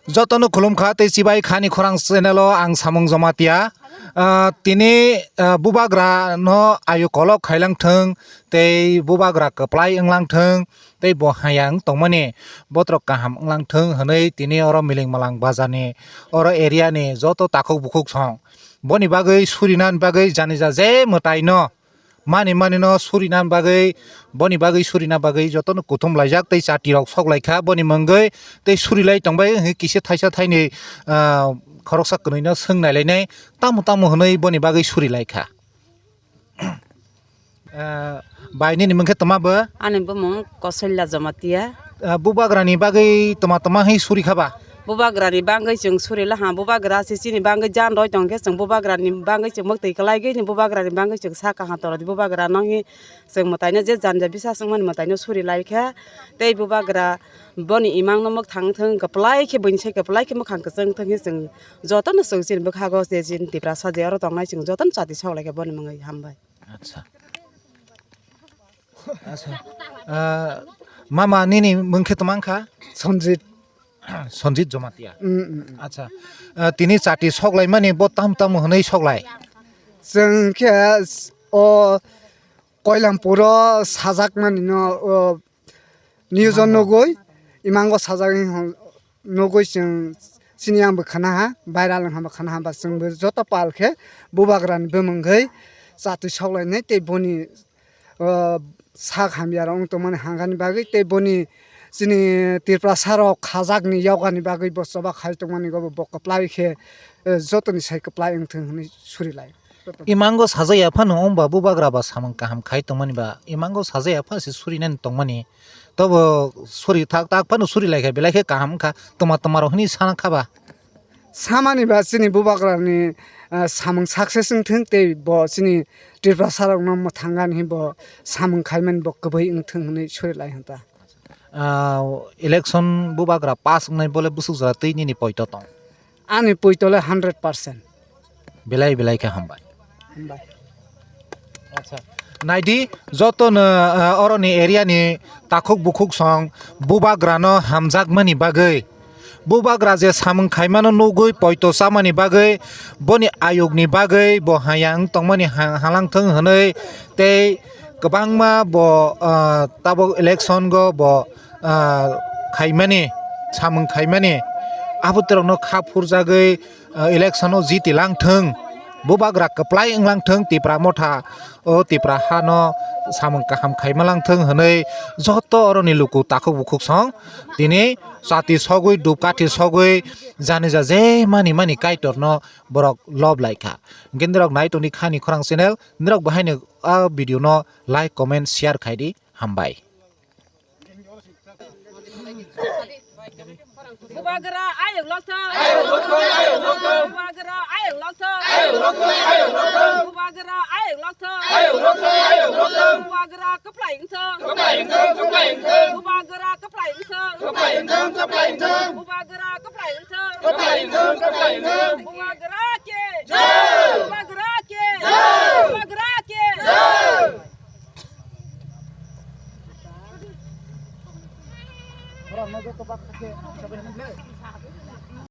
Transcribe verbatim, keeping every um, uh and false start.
Jotono khulumkha tei chibai khani khorang channel o ang Samung Jamatia. Ah, tini, ah, bubagra no ayu kolok khailang thung tei bubagra kwplai wnglang thung tei bo hayang tongmani botrok kaham wnglang thung hwnwi tini oro Miling Malang bazar ni oro area ni joto takhuk bukhuk song boni bagwi surina bagwi janija je mwtai no mani mani no surina bagwi, boni bagwi surina bagwi jotono kuthum laijak tei chati rok sok laikha boni mungwi tei suri lai tongbai hwnwi kisa thaisa thainwi, ah, khoroksa kwnwi no swng nai lainai tamo tamo hwnwi boni bagwi suri laikha. Ah, bai nini mungkhe toma bo? Ani bumung Kosoila Jamatia. Ah, bubagra ni bagwi toma toma hwnwi suri kha ba? Bubagra ni bagwi chwng suri la ha, bubagra se chini bagwi jan roi tong khe chwng bubagra ni bagwi chwng mwktwi kwlai gwi ni bubagra ni bagwi chwng sa kaham tora di bubagra no hi chwng mwtai no je jan ja bisa chwng mani mwtai no suri lai kha tei bubagra boni imang no mwk thang thung kwplai khe buini sai kwplai khe mwkhang kwchwng thung khe chwng joto no chwng chini bwkha go je chini Tiprasa je oro tong nai chwng joto no chati sok lai kha boni mungwi hambai. Acha. Acha. Ah, mama nini mungkhe toma wngkha? Sanjit. Sanjit Jamatia. Mm, mm, mm. Acha. Ah, tini chati sok lai mani bo tam tam hwnwi sok lai. Chwng khe o Koilampuro sajak mani no, o, news o nugwi, imango sajak wng hon-, nugwi chwng chini ang bo khana ha, viral wng ha bo khana ha, ba chwng bo joto pal khe bubagra ni bumung gwi chati sok lai nai tei boni, o, sak hamya rok wng tong mani hangani bagwi tei boni chini Tiprasa rok khajak ni yoga ni bagwi bo choba khai tong mani go bo kwplai khe, eh, joto ni sai kwplai wng thung hwnwi suri lai. Imango sajaya phano wngba bubagra ba samung kaham khai tongmani ba, imango sajaya pha se surinani tongmani. Tobo suri thak tak phano suri laikha, belai khe kaham wngkha, toma toma rok hwnwi sana kha ba. Samani ba chini bubagra ni, ah, samung success wng thung tei bo chini Tiprasa rok no mwthang gani bo samung khaimani bo kwbwi wng thung hwnwi suri lai hwn ta. Ah, election bubagra pass wngnai bole busuk jora twi nini poito tong? Ani poito le hundred percent. Belai belai khe hambai. Hambai. Acha. Naidi joto no, ah, oroni area ni takhuk bukhuk song bubagra no hamjakmani bagwi. Bubagra je samung khaimano nugwi poito chamani bagwi, boni ayukni bagwi bo hayang tongmani ha-, halang thung hwnwi tei kwbangma bo, ah, tabuk election go bo, ah, khaimani, samung khaimani, abo terokno kha phurjagwi, ah, election o jiti lang thung, bubagra kwplai wng lang thung, Tipra motha o Tipra hano samung kaham khaima lang thung hwnwi joto oroni luku takhuk bukhuk song tini chati sogwi, dupkathi sogwi, janija je mani mani Kaitorno borok lob lai kha. Hwnkhe norok nai tongdi Khani Khorang channel, norok bo haino a video no like, comment, share khai di. Hambai. Bubagra ayuk lokthok. Bubagra ayuk lokthok. Bubagra ayuk lokthok. Bubagra kwplai wngthok. Bubagra kwplai wngthok. Bubagra kwplai wngthok. Bubagra